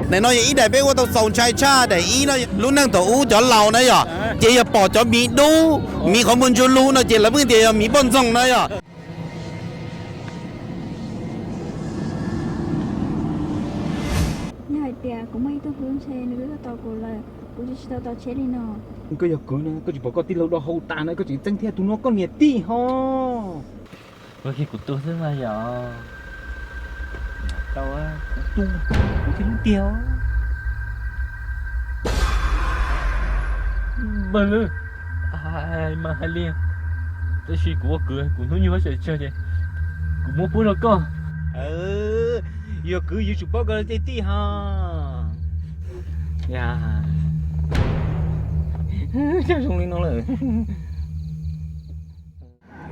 Daim no yog ib daim peb ua tau txaus ntshai tshaj daim ib no. Lub neej thaum ub cov laus na yom, ces yog pom cov miv dub, miv qhov muag ntsuag lug no ces lawv pheej tias yog miv poj ntxoog na yom. Yog hais tias kuv muaj ib tug hlub ntshe nws twb tau tos kuv lawm, kuv tsis tau tos tsheb li no. Koj yog kwv na, koj tsis pom koj tij laug do hau tas na, koj tseem txeeb thiab tus no koj niam tij ho. Kuv tu xwb mas yom. Tau, kuv tu, kuv thiaj hlub tiag. Npawg, mas hais li, tab sis kuv ua kwv kuv hnub nyoog sawv tsawg ces kuv muab pub rau koj. Yog kwv yus tsum paub koj tej tij ho. Zoo li no lawm.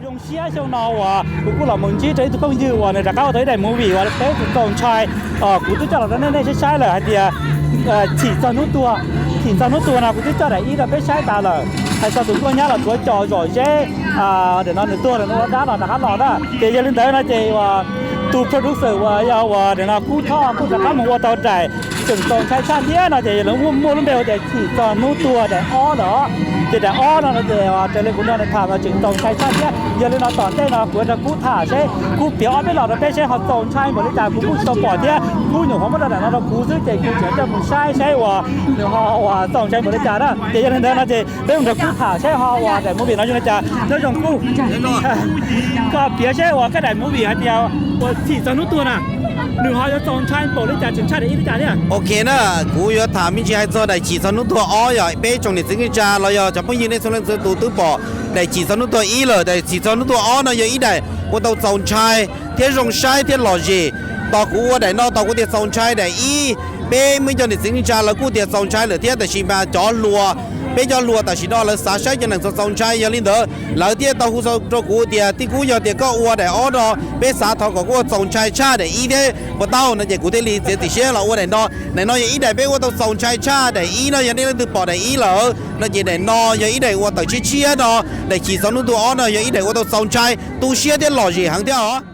Zoo siab xyoo no uas kuv kuj los mus ntsib rau ib tug phooj ywg uas nws rov qab ua tau ib daim movie uas peb txaus ntshai. Kuv twb coj los rau nej nej saib saib lawm hais tias Chim Txog Hnub Tuag, Chim Txog Hnub Tuag no kuv twb coj daim ib rau peb saib tas lawm. Hais txog tus nkauj nyab los tuav cos zom zeb, daim no nws tuag lawm nws ua dab los rov qab los na. Ces yog li ntawd no ces uas tus producer uas yog uas daim no Kub Thoj kuj rov qab mus ua tau daim tseem txaus ntshai tshaj thiab no ces lawv muaj muaj lub npe ua tias Chim Txog Hnub Tuag daim ob lawm. Ces daim ob no no ces raws li kuv nrog nws tham no tseem txaus ntshai tshaj thiab. Yog li no tom ntej no kuv ua rau Kub tham seb, Kub piav ob peb los rau peb seb ho txaus ntshai npaum li cas, kuv kuj tsis tau pom thiab. Kub nyuam qhuav muab rau daim no rau kuv xwb ces kuv tseem coj mus saib seb uas nws ho uas txaus ntshai npaum li cas na. Ces yog li ntawd no ces peb mus nrog Kub tham seb ho uas daim movie no zoo li cas. Nyob zoo Kub. Koj piav seb uas koj daim movie hais tias uas Chim Txog Hnub Tuag na, nws ho yuav txaus ntshai npaum li cas, tseem ntshai daim ib li cas thiab? Ok na, kuv yuav tham me ntsis hais txog daim Chim Txog Hnub Tuag ob yom. Peb tsoom niam txiv neej tsa los yog cov phooj ywg nej txhua leej txhua tus twb pom daim Chim Txog Hnub Tuag ib lawm. Daim Chim Txog Hnub Tuag ob no yog ib daim ua tau txaus ntshai thiab zoo saib thiab lom zem. Tos kuv ua daim no tos kuv tias txaus ntshai daim ib. Peb muaj ib co niam txiv neej tsa lawv kuj tias txaus ntshai lawm thiab, tab sis mas cov hluas, peb cov hluas tam sim no lawv xav saib cov neeg txaus ntshai, yog li ntawd lawv thiaj tau hu rau kuv tias, Tij Kub, yog tias koj ua daim ob no, peb xav thov kom koj ua txaus ntshai tshaj daim ib thiab puas tau no? Ces kuv thiaj li txiav txim siab los ua daim no. Daim no yog ib daim peb ua tau txaus ntshai tshaj daim ib no, yog nej leej twg pom daim ib lawm no ces daim no yog ib daim ua tawm tshiab tshiab no. Daim Chim Txog Hnub Tuag ob no yog ib daim ua tau txaus ntshai, tu siab thiab lom zem heev thiab os.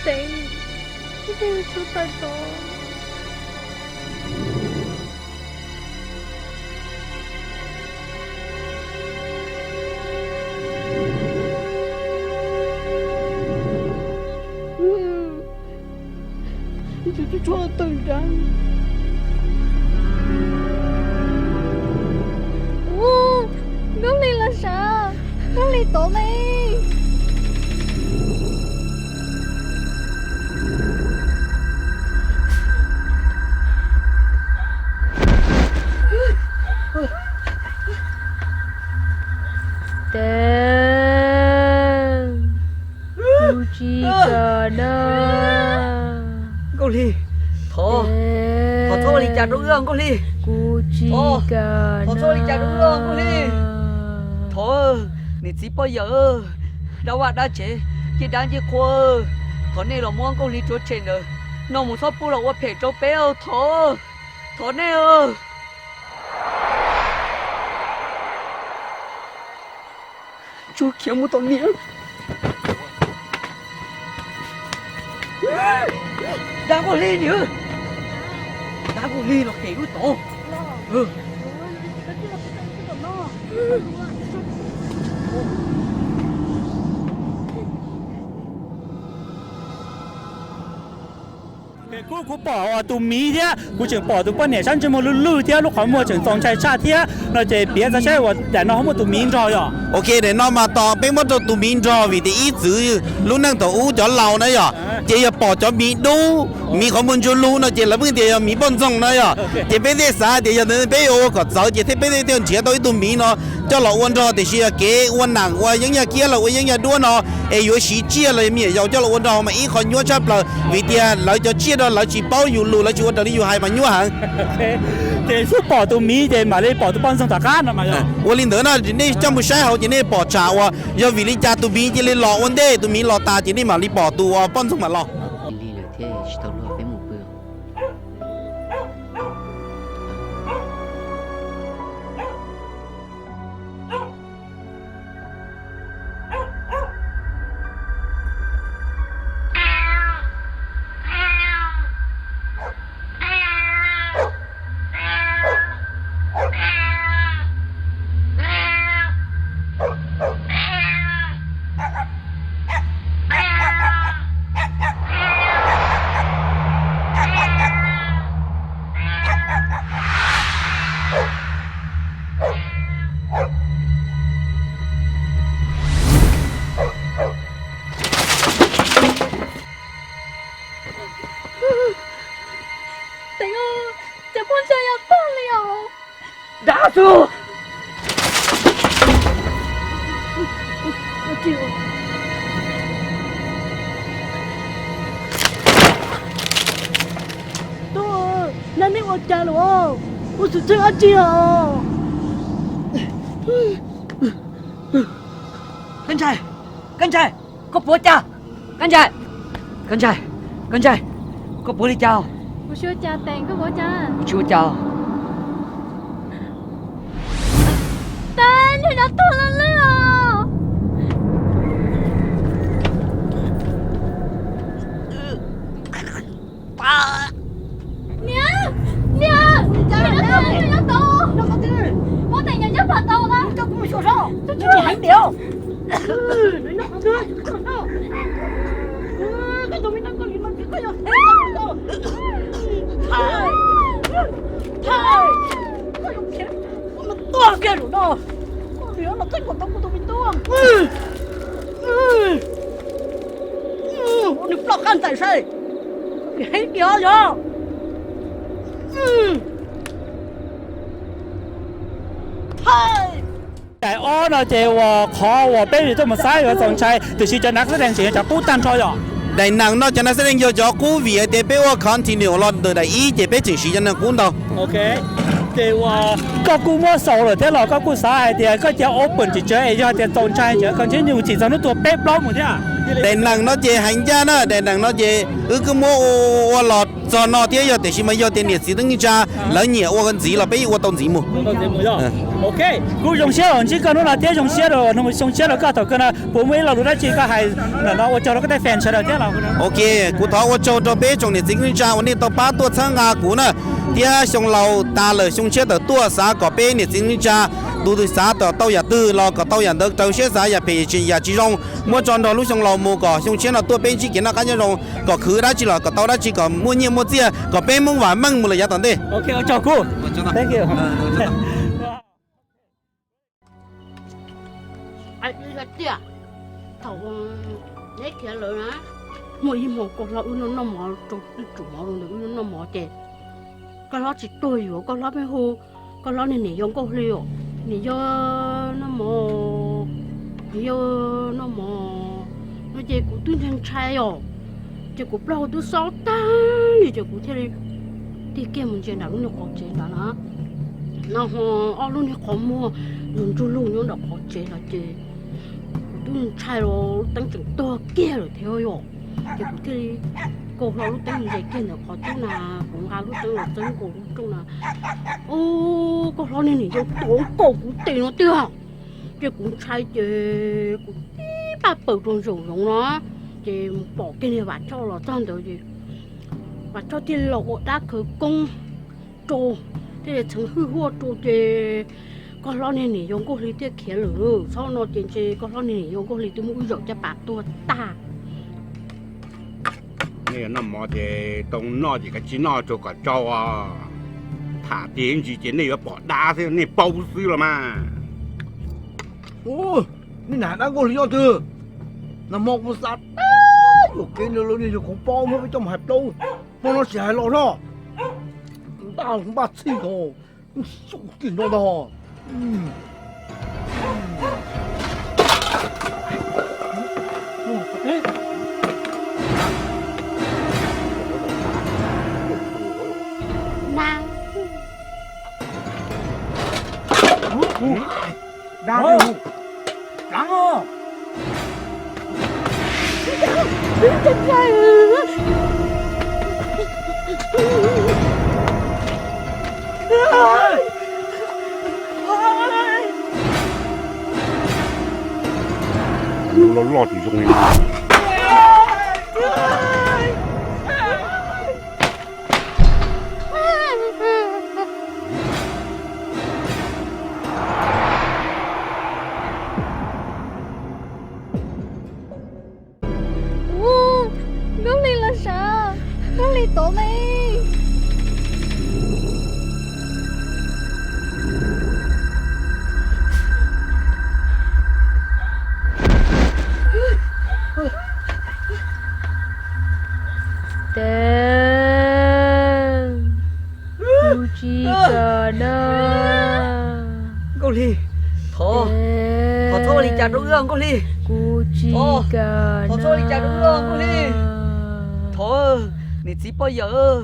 Teb, teb tshuav tawm tod. Tus tub tshuav tawm nrad. Ub, Nkauj Hli los sav, Nkauj Hli tod me. Teb, kuv tsis kam na. Nkauj Hli, thov, thov txhob ua li cas rau wb Nkauj Hli. Kuv tsis kam, thov txhob ua li cas rau wb Nkauj Hli. Thov, niam txiv poj yawm, dab vaj dab tsev, ncej dab ncej qhua, thov nej los muab Nkauj Hli rhuav tshem ntawm no mus, txhob pub los ua phem rau peb, thov, thov nej. Tsuas khiav mus tom niam. Dab Nkauj Hli niam, dab Nkauj Hli los kem wb tod. Kuv, kuv pom tus miv thiab kuv tseem pom tus poj niam sab ntsej muag lwj lwj thiab lub qhov muag tseem txaus ntshai tshaj thiab no ces piav txog saib uas daim no ho muaj tus miv nrog yom. Ok, daim no mas tos peb muab rau tus miv nrog vim tias ib txwm lub neej thaum ub cov laus na yom, ces yog pom cov miv dub, miv qhov muag ntsuab lug no ces lawv pheej tias yog miv poj ntxoog na yom. Ces peb thiaj xav tias yog ntawd peb yuav ua kom txawv ces thiaj peb thiaj nrhiav tau ib tug miv no coj los ua nrog, tiam sis yog kev ua nam ua yeeb yaj kiab los ua yeeb yaj duab no es yuav siv tsiaj los yog me nyuam yaus coj los ua nrog mas ib qho nyuaj tshaj plaws vim tias lawv cov tsiaj no lawv tsis paub yus lus, lawv tsis ua raws li yus hais mas nyuaj heev. Ces xub pom tus miv ces mam li pom tus poj ntxoog tom qab no mas. Ua li ntawd no nej coj mus saib hauv ces nej pom tsam uas yog vim li cas tus miv cia li los ua ntej, tus miv los tas ces nej mam li pom tus uas poj ntxoog mam los. Teev, cov phooj ywg yog tuag li os. Dab xu! Tub, neb ua cas lawm? Ua xwm txheej dab tsi os? Kab Ntsais, Kab Ntsais, koj puas ua cas? Kab Ntsais, Kab Ntsais, Kab Ntsais, koj puas li cas? Kuv tsis ua cas, Teev, koj puas ua cas? Kuv tsis ua cas. Teev, nws nyob tuag lawm os. Niam, niam, niam, nyob tod, muab Teev nyob ntsab phom tau na. Tus heev tiag. Tuag kiag zaum no, koj niam los txeeb kom tau kuv tus me tub. Ua nws ploj qab ntxais saib, heev tiag yog. Daim ob no ces uas qhov uas peb yuav tuaj mus saib yuav txaus ntshai, tiam sis cov nav xab dees tseem yog cov qub tag nrho yom. Daim nees no cov nav xab dees yog cov qub vim hais tias peb ua continue los ntawm daim ib ces peb tseem siv cov nees qub ntau. Ces uas koj kuj muab xaus lawm thiab los koj kuj xav hais tias koj cia open tsis tsawg es yog tias txaus ntshai tsawg koj ntsib nyuj txim txog hnub tuag peb plaub mus thiab. Daim nees no ces hais ncaj na, daim nees no ces wb kuj muab ua los txog no thiab yog tiam sis mas yog tias niam txiv neej tsa lawv nyiam ua ntxiv los peb yeej ua tau ntxiv mus. Ok, kuv zoo siab uas ntsib koj hnub no thiab zoo siab rau, zoo siab rau koj thaum kawg no puas muaj ib lo lus dab tsi koj hais ntawm no ua tsaug rau koj tej fans sawv daws thiab los? Ok, kuv thov ua tsaug rau peb tsoom niam txiv neej tsa uas nej tau pab tuaj txhawb nqa kuv na, thiab xyoo laus tas lawm xyoo tshiab tawm tuaj xav kom peb niam txiv neej tsa tus twg xav kom tau yam twg los kom tau yam ntawd, rau siab xav yam phem yam tsis zoo muab tso nrog lub xyoo laus mus kom xyoo tshiab no tuaj peb ntsib kev noj qab nyob zoo, kom khwv dab tsi los kom tau dab tsi, kom muaj nyiaj muaj txiaj, kom peb Hmoob vam meej mus lawm yav tom ntej. Thaum neb khiav lawm na, muaj ib hmo koj hlob wb noj noj mov rau wb tsum mov rau ntawd wb noj noj mov ces koj hlob tsis tuag yuav koj hlob pheej hu koj hlob niag niam yau Nkauj Hli os, niam yau noj mov, niam yau noj mov no ces kuv twb ntshai ntshai os, ces kuv plaub hau twb xob tag li ces kuv thiaj li tig kiag mus ntsia nram lub niag qhov tsev ntawd na. No ho ob lub niag qhov muag ntsuag lug nyob nram qhov tsev no ces kuv twb ntshai los lub teeb tseem tuag kiag lawm thiab yom. Ces kuv thiaj li kaus hlo lub teeb mus ntsia kiag ntawm qhov cub na, kuv nqa lub teeb los txeeb nkaus lub rooj na. Ub, koj hlob niag niam yau tuav nkaus kuv tes no tiag. Ces kuv ntshai ces kuv tib paj paws rau nraum zoov no, ces mus pom kiag niag Vam Choj los txog ntawd ces Vam Choj thiaj li los ua dab khawv koob rau, thiaj li txheev hwj huaj rau ces koj hlob niag niam yau Nkauj Hli thiaj khiav lawm. Txhob no ces ntshe koj hlob niag niam yau Nkauj Hli twb muab wb zaum caj pas tuag tag. Nej yuav noj mov ces tau noj ces kav tsij noj rau kom tsau os. Tham tiag ntsis ces nej yuav pom dab xwb, nej paub xwb los mas. Nej nam dab Nkauj Hli nyob twg? Nag hmo kuv xav tag yuam kev nrog lawv niag yawg khoov pob muab peb coj mus hais plaub, hmo no tsis hais los noj. Npaj npaj txhij nkaus, xub kis nrog ntag. Loj loj tsis zoo li. Nkauj Hli los sav, Nkauj Hli tod me. Kuv tsis kam na. Nkauj Hli, thov, thov txhob ua li cas rau wb Nkauj Hli. Kuv tsis kam, thov txhob ua li cas rau wb Nkauj Hli. Thov, niam txiv poj yawm,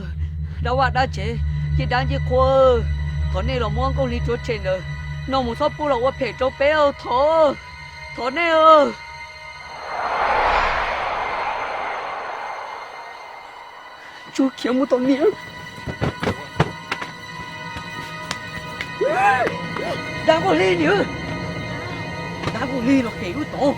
dab vaj dab tsev, ncej dab ncej qhua, thov nej los muab Nkauj Hli rhuav tshem ntawm no mus, txhob pub los ua phem rau peb, thov, thov nej. Tsuag khiav mus tom niam. Dab Nkauj Hli niam, dab Nkauj Hli los kem lub tod.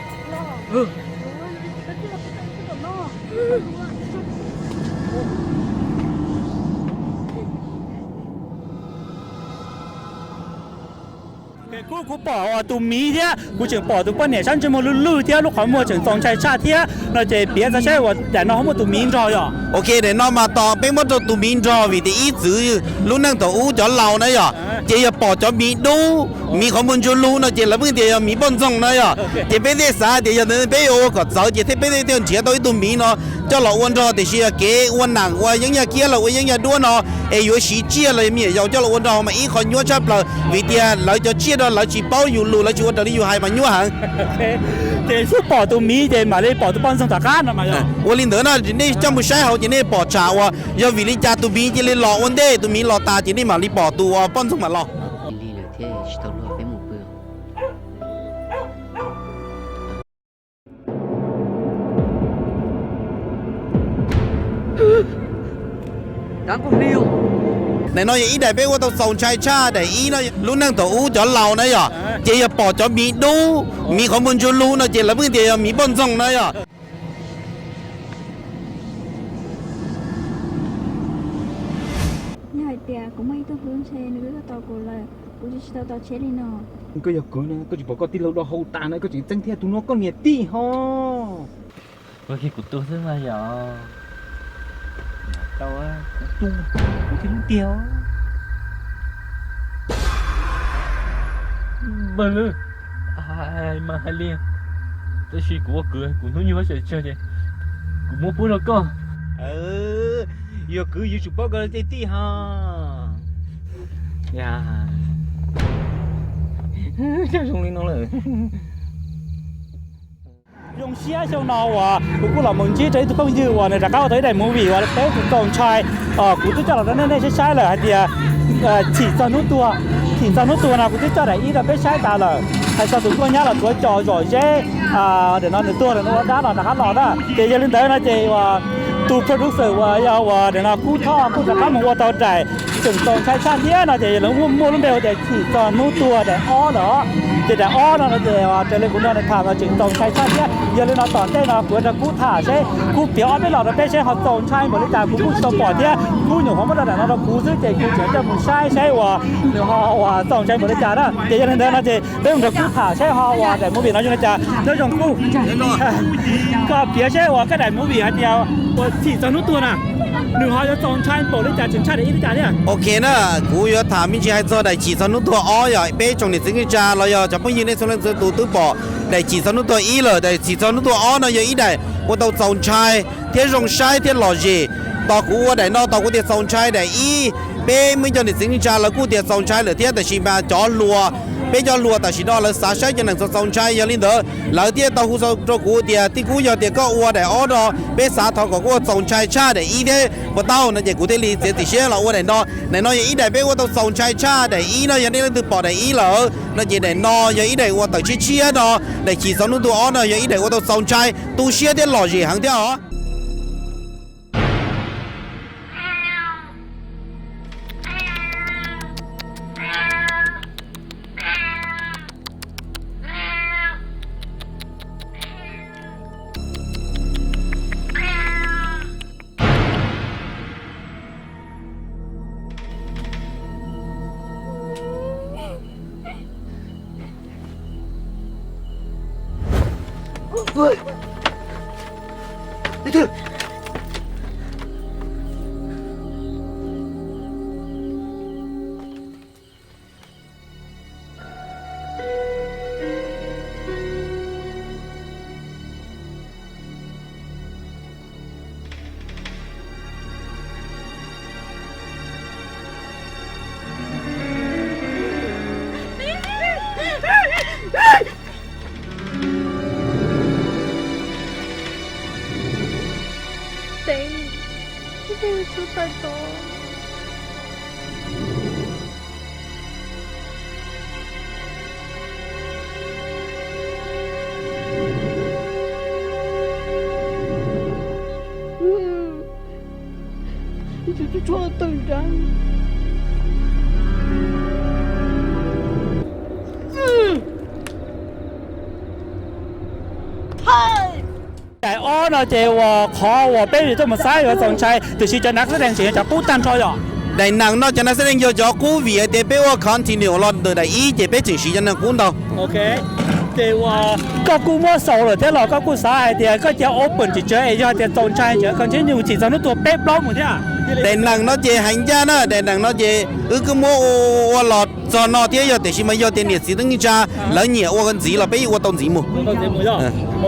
Kuv, kuv pom tus miv thiab kuv tseem pom tus poj niam sab ntsej muag lwj lwj thiab lub qhov muag tseem txaus ntshai tshaj thiab no ces piav txog saib uas daim no ho muaj tus miv nrog yom. Ok, daim no mas tos peb muab rau tus miv nrog vim tias ib txwm lub neej thaum ub cov laus na yom, ces yog pom cov miv dub, miv qhov muag ntsuab lug no ces lawv pheej tias yog miv poj ntxoog na yom. Ces peb thiaj xav tias yog ntawd peb yuav ua kom txawv ces thiaj peb thiaj nrhiav tau ib tug miv no coj los ua nrog, tiam sis yog kev ua nam ua yeeb yaj kiab los ua yeeb yaj duab no es yuav siv tsiaj los me nyuam yaus coj los ua nrog mas ib qho nyuaj tshaj plaws vim tias lawv cov tsiaj no lawv tsis paub yus lus, lawv tsis ua raws li yus hais mas nyuaj heev. Ces xub pom tus miv ces mam li pom tus poj ntxoog tom qab no mas. Ua li ntawd no nej coj mus saib hauv ces nej pom tsam uas yog vim li cas tus miv cia li los ua ntej, tus miv los tas ces nej mam li pom tus uas poj ntxoog mam los. Li lawm thiab tsis tau luag peb mus pw. Daim no yog ib daim peb ua tau txaus ntshai tshaj, daim ib no lub neej thaum ub cov laus na yom, ces yog pom cov miv dub, miv qhov muag ntsuab lug no ces lawv pheej tias yog miv poj ntxoog na yom. Yog hais tias kuv muaj ib tug hlub ntshe nws twb tuaj tos kuv lawm, kuv tsis tau tos tsheb li no. Koj yog kwv na, koj tsis pom koj tij laug do hau tas na, koj tseem txeeb thiab tus no koj niam tij ho. Koj qhia kuv tus xwb mas yom. Tau, kuv tus, kuv thiaj lub tiag. Npawg Lwm, mas hais li, tab sis kuv ua kwv kuv hnub nyoog tsawg tsawg ces kuv muab pub rau koj. Yog kwv yuav tsum paub koj tej tij ho. Coj zoo li no lawm. Zoo siab xyoo no uas kuv kuj los mus ntsib rau ib tug phooj ywg uas nws rov qab ua tau ib daim movie uas peb tus txaus ntshai. Kuv twb coj los rau nej nej saib saib lawm hais tias Chim txog hnub tuag, Chim txog hnub tuag no kuv twb coj daim ib rau peb saib tas lawm. Hais txog tus nkauj nyab los tuav cos zom zeb, daim no nws tuag lawm, nws ua dab los rov qab los na. Ces yog li ntawd no ces uas tus producer uas yog uas daim no Kub Thoj kuj rov qab mus ua tau daim Tseem txaus ntshai tshaj thiab no ces lawv muaj muaj lub npe hu tias Chim Txog Hnub Tuag daim ob ntawd. Ces daim ob no no ces raws li kuv nrog nws tham no tseem txaus ntshai tshaj thiab. Yog li no tom ntej no kuv yuav nrog Kub tham seb Kub piav ob peb los rau peb seb ho txaus ntshai npaum li cas, kuv kuj tsis tau pom thiab. Kub nyuam qhuav muab rau daim no rau kuv xwb ces kuv tseem coj mus saib saib uas nws ho uas txaus ntshai npaum li cas na. Ces yog li ntawd no ces peb mus nrog Kub tham saib ho uas daim movie no zoo li cas. Nyob zoo Kub, koj piav seb uas koj daim movie hais tias uas Chim Txog Hnub Tuag na, nws ho yuav txaus ntshai npaum li cas, tseem tshaj daim ib li cas thiab? Ok na, kuv yuav tham me ntsis hais txog daim Chim Txog Hnub Tuag ob. Yog peb tsoom niam txiv neej tsa los yog cov phooj ywg nej txhua leej txhua tus twb pom daim Chim Txog Hnub Tuag ib lawm, daim Chim Txog Hnub Tuag ob no yog ib daim ua tau txaus ntshai thiab zoo saib thiab lom zem. Tos kuv ua daim no tos kuv tias txaus ntshai daim ib, peb muaj ib co niam txiv neej tsa lawv kuj tias txaus ntshai lawm thiab, tab sis mas cov hluas, peb cov hluas tam sim no lawv xav saib cov neeg txaus txaus ntshai, yog li ntawd lawv thiaj tau hu rau kuv tias tij Kub, yog tias koj ua daim ob no peb xav thov kom koj ua txaus ntshai tshaj daim ib thiab puas tau no ces kuv thiaj li txiav txim siab los ua daim no. Daim no yog ib daim peb ua tau txaus ntshai tshaj daim ib no, yog nej leej twg pom daim ib lawm no ces daim no yog ib daim ua tawm tshiab tshiab no, daim Chim Txog Hnub Tuag ob no yog ib daim ua tau txaus ntshai tu siab thiab lom zem heev thiab os. Teev, ib pliag tshuav tawm tod. Ib pliag tshuav tawm nrad. Daim ob no ces uas qhov uas peb yuav tuaj mus saib yuav txaus ntshai, tiam sis cov nav xab dees tseem yog cov qub tag nrho yom? Daim nees no cov nav xab dees yog cov qub vim hais tias peb ua continue los ntawm daim ib ces peb tseem siv cov nees qub ntau. Ok, ces uas koj kuj muab xaus lawm thiab los koj kuj xav hais tias koj cia open tsis tsawg es yog tias txaus ntshai ces continue Chim Txog Hnub Tuag peb plaub mus thiab? Daim nees no ces hais ncaj na, daim nees no ces wb kuj muab ua los txog no thiab yog tiam sis mas yog tias niam txiv neej tsa lawv nyiam ua ntxiv los peb yeej ua tau ntxiv mus.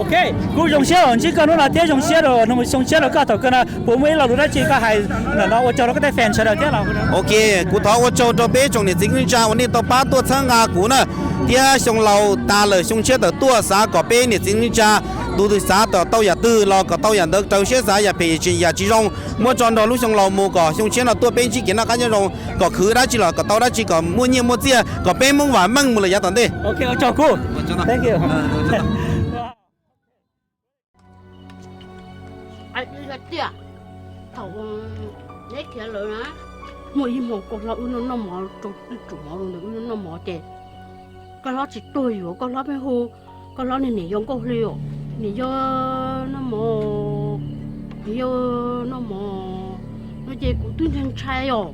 Ok, kuj zoo siab uas ntsib koj hnub no thiab zoo siab rau, zoo siab rau koj thaum kawg no puas muaj ib lo lus dab tsi koj hais ntawm no ua tsaug rau koj tej fans sawv daws thiab los? Ok, kuv thov ua tsaug rau peb tsoom niam txiv neej tsa uas nej tau pab tuaj txhawb nqa kuv na, thiab xyoo laus tas lawm xyoo tshiab tawm tuaj xav kom peb niam txiv neej tsa tus twg xav kom tau yam twg los kom tau yam ntawd, rau siab xav yam phem yam tsis zoo muab tso nrog lub xyoo laus mus kom xyoo tshiab no tuaj peb ntsib kev noj qab nyob zoo, kom khwv dab tsi los kom tau dab tsi, kom muaj nyiaj muaj txiaj, kom peb Hmoob vam meej mus lawm yav tom ntej. Tiag, thaum neb khiav lawm na, muaj ib hmo koj hlob wb noj noj mov rau twj tsuam mov rau ntawd wb noj noj mov ces koj hlob tsis tuag yuav, koj hlob pheej hu, koj hlob niag niam yau Nkauj Hli os, niam yau noj mov, niam yau noj mov no ces kuv twb ntshai ntshai os,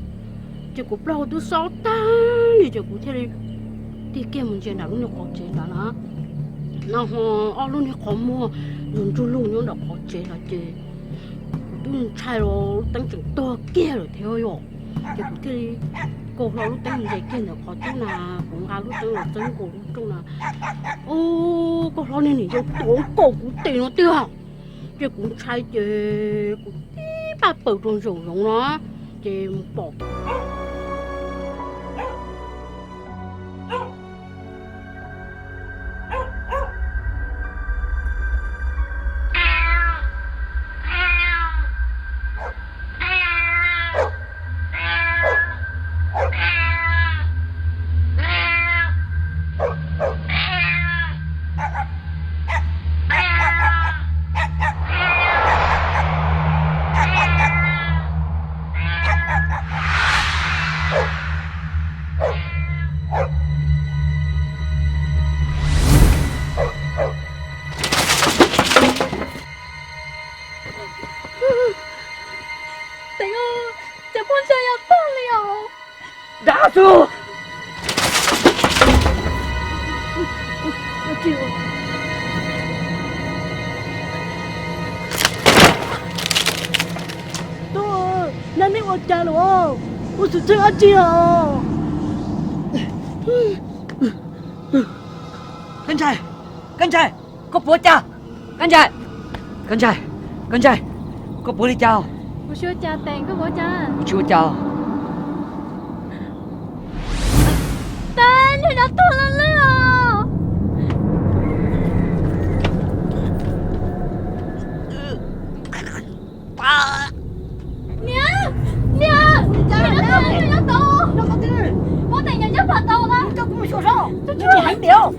ces kuv plaub hau twb xob tag li ces kuv thiaj li tig kiag mus ntsia nram lub niag qhov tsev ntawd na. No ho ob lub niag qhov muag ntsuag ntsuag lug nyob nram qhov tsev no ces kuv twb ntshai los lub teeb tseem tuag kiag lawm thiab yom. Ces kuv thiaj li kaw hlo lub teeb mus ntsia kiag ntawm qhov rooj na, kuv nqa lub teeb los txeeb nkaus lub rooj na. Ub, koj hlob niag niam yau tuav nkaus kuv tes no tiag. Ces kuv ntshai ces kuv tib paj paws rau saum zoov no ces mus pom Ua cas yuav tuag li os? Dag xwb. Tub, neb ua cas lawm? Ua xwm txheej dab tsi os? Kab Ntsais, Kab Ntsais, koj puas ua cas? Kab Ntsais, Kab Ntsais, Kab Ntsais, koj puas li cas? Kuv tsis ua cas, Teem, koj puas ua cas? Kuv tsis ua cas. Tag, niag no tuag lawm os. Niam, niam, niam, niam, tau, muab Teem nyob nyob pam tau na. Tsuag tsuag heev tiag.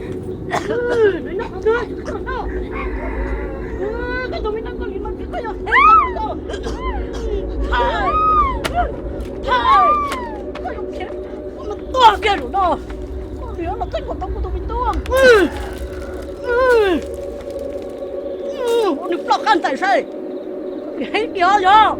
Tuag kiag zaum no, koj niam los txeeb kom tau kuv tus me tub. Ua nws ploj qab ntxais saib, heev tiag yog.